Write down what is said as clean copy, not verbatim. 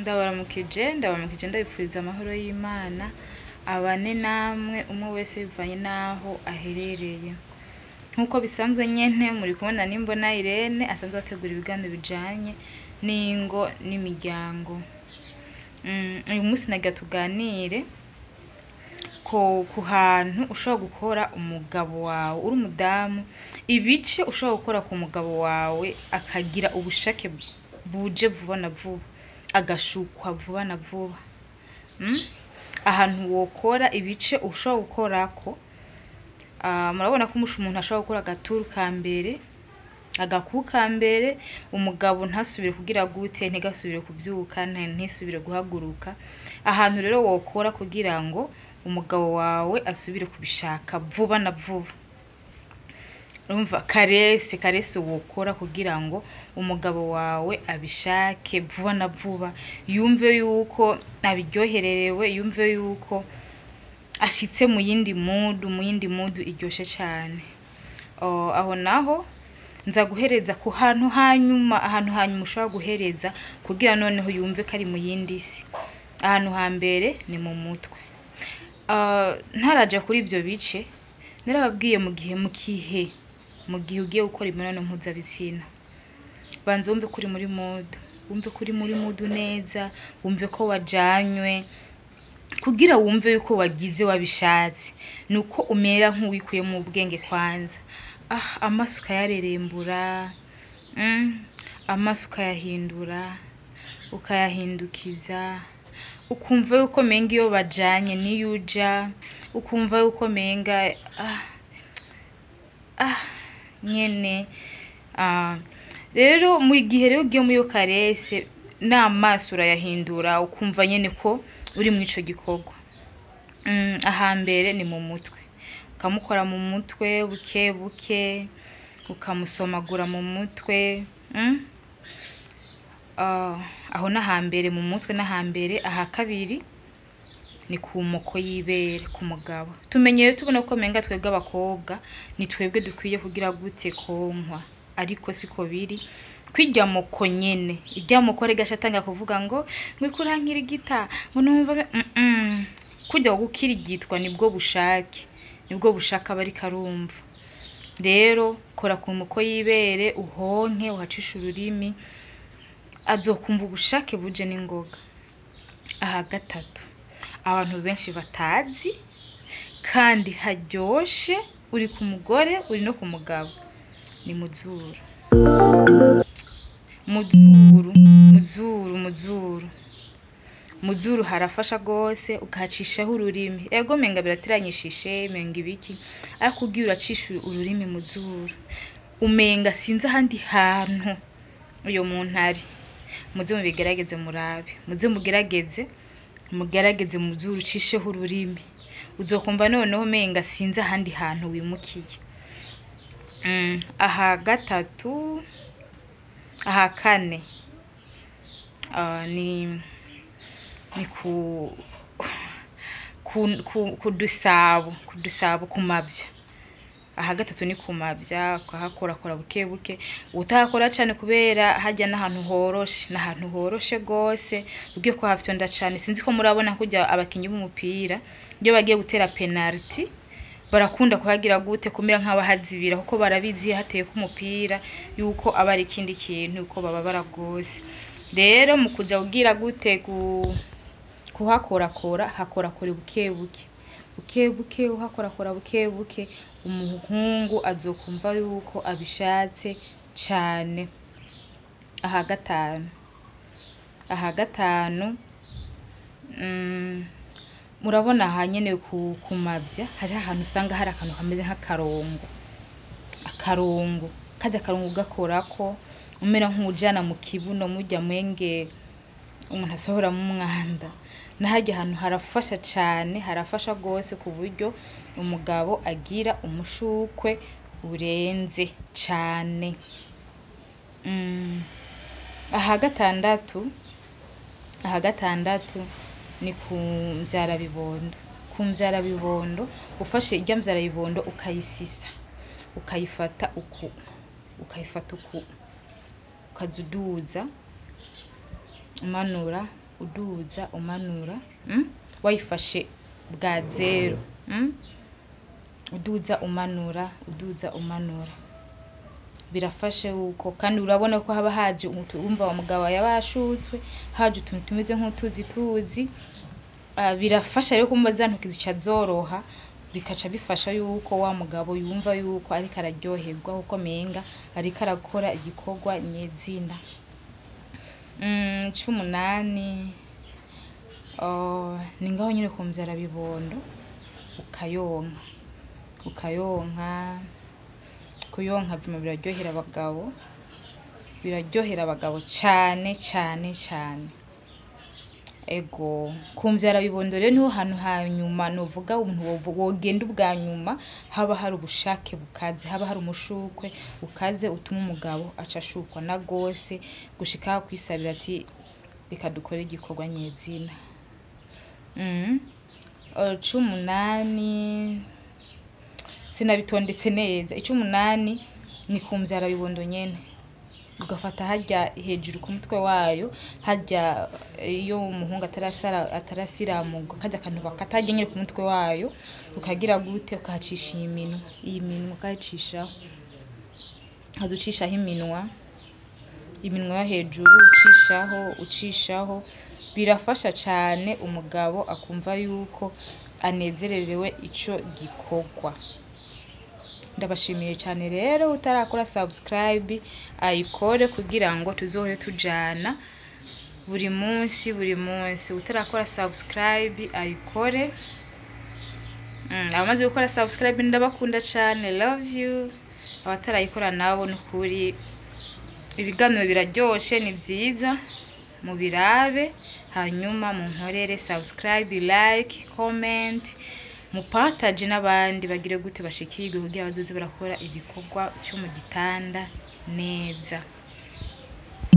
Ndabaramukije, ndabaramukije, ndabipfuriza amahoro y'Imana abane namwe, umwe wese bivanye n'aho aherereye. Nk'uko bisanzwe nyene, muri kumwe na Nimbona Irene, asanzwe ategura ibiganiro bijanye n'ingo n'imiryango. Uyu munsi nagira tuganire ku hantu ushobora gukora umugabo wawe uri umudamu, ibice ushobora gukora ku mugabo wawe akagira ubushake buje vuba na vuba, agashukwa vuba na vuba. Ahantu wokora, ibice ushobora gukorako, murabona ko umuntu ashobora gukora agaturu ka mbere, agaku ka mbere, umugabo ntasubire kugira gute, ntigasubire kuvyuka, ntisubire guhaguruka. Ahantu rero wokora kugira ngo umugabo wawe asubire kubishaka vuba na vuba. Urumva caresse, caresse wokora kugira ngo umugabo wawe abishake vuba na vuba, yumve yuko abiryohererewe, yumve yuko ashitse mu yindi mood, mu yindi mood iryoshe cane. Aho naho nza guhereza ku hantu hanyuma, ahantu hanyuma ushobora guhereza kugira noneho yumve ko ari mu yindi si. Ahantu hambere ni mu mutwe. Ntaraja kuri ivyo bice, narababwiye mu gihe ugiye gukora imibonano mpuzabitsina, banza wumve ko uri muri mood, wumve ko uri muri mood neza, wumve ko wajanywe. Kugira wumve yuko wagize wabishatse, nuko umera nk'uwikuyemwo ubwenge kwanza. Amaso ukayarerembura, amaso ukayahindura, ukayahindukiza, ukumva yuko menga iyo bajanye niyo uja, ukumva yuko menga nyene. Rero mu gihe rero ugiye muri iyo caresse, n'amaso urayahindura, ukumva nyene ko uri mw'ico gikorwa. Ahambere ni mu mutwe, ukamukora mu mutwe buke buke, ukamusomagura mu mutwe. Aho n'ahambere mu mutwe n'ahambere. Aha kabiri ni ku moko y'ibere ku mugabo. Tumenyere tubona ko menga twebwe abakobwa ni twebwe dukwiye kugira gute, konkwa, ariko siko biri. Kwirya moko nyene, irya moko rega atanga kuvuga ngo uriko urankirigita, ngo numva Kurya gukirigitwa nibwo bushake, nibwo bushake aba ariko arumva. Rero kora ku moko y'ibere, uhonke, uhacishe ururimi, azokumva ubushake buje n'ingoga. Aha gatatu, abantu benshi batazi kandi haryoshe, uri ku mugore uri no ku mugabo, ni muzuru, muzuru, muzuru, muzuru, muzuru. Harafasha gose, ukahacishaho ururimi. Ego, menga biratiranyishishe, menga ibiki, ariko ugiye uracisha ururimi muzuru, umenga sinzi ahandi hantu uyo muntu ari. Muze mubigerageze murabe, muze mugerageze, mugerageze muzuru ucisheho ururimi, uzokumva noneho menga sinzi ahandi hantu wimukiye. Aha gatatu, aha kane, ni ku dusabo, ku mavya. Aha gatatu ni ku mavya, ukahakorakora buke buke, utahakora cane kubera harya n'ahantu horoshe, n'ahantu horoshe gose, ugiye kuhafyonda cane. Sinzi ko murabona kurya abakinyi b'umupira iyo bagiye gutera penalty barakunda kuhagira gute, kumera nk'abahazibira, kuko barabizi iyo hateyeko umupira yuko aba ari ikindi kintu, yuko bababara gose. Rero mu kuja kugira gute, kuhakorakora, hakorakora buke buke, buke buke, uhakorakora buke buke, umuhungu azokumva yuko abishatse cane. Aha gatanu, aha gatanu, murabona aha nyene ku mavya hariho ahantu usanga hari akantu kameze nk'akarongo, akarongo karya karongo ugakorako umera nk'uwujana mu kibuno, murya mwenge umuntu asohoramwo umwanda. Naharya hantu harafasha cane, harafasha gose ku buryo umugabo agira umushukwe urenze cane. Aha gatandatu, aha gatandatu ni ku mvyarabibondo. Ku mvyarabibondo, ufashe irya mvyarabibondo ukayisisa, ukayifata uku, ukayifata uku, ukaza uduza umanura, uduza umanura, wayifashe bwa zero, uduza umanura, uduza umanura, birafashe uko. Kandi urabona ko haba haje urumva wa mugabo yaba yashutswe, haje utuntu tumeze nk'utuzi tuzi. Birafasha rero kumva za ntoki zica zoroha, bikaca bifasha yuko wa mugabo yumva yuko ariko araryoherwa, kuko menga ariko arakora igikorwa nyezina. Icumunani, ni ngaho nyene ku mvyarabibondo, ukayonka, ukayonka. Kuyonka vuma biraryohera abagabo, biraryohera abagabo cane cane cane. Ego, ku mvyarabibondo rero niho hantu hanyuma novuga umuntu wogenda ubwa nyuma haba hari ubushake bukaze, haba hari umushukwe ukaze utuma umugabo aca ashukwa na gose gushika kwisabira ati reka dukore igikorwa nyezina. Icumunani sinabitondetse neza. Icumunani ni ku mvyarabibondo nyene, ugafata harya hejuru ku mutwe wayo, harya iyo umuhungu atarasiramurwa, karya kantu bakata harya nyene ku mutwe wayo, ukagira gute, ukahacisha iyi minwa, iyi minwa ukayicishaho, ukaza ucishaho iminwa, iminwa yo hejuru ucishaho, ucishaho, birafasha cane umugabo akumva yuko anezererewe ico gikorwa. Ndabashimiye cane rero, utarakora subscribe ayikore kugira ngo tuzohore tujana buri munsi buri munsi. Utarakora subscribe ayikore. Abamaze gukora subscribe ndabakunda cane, love you. Abatarayikora nabo nukuri ibiganiro biraryoshe, ni vyiza, mubirabe, hanyuma munkorere subscribe, like, comment, mupartage n'abandi bagire gute bashikirwe kugira bazoze barakora ibikorwa vyo mu gitanda neza.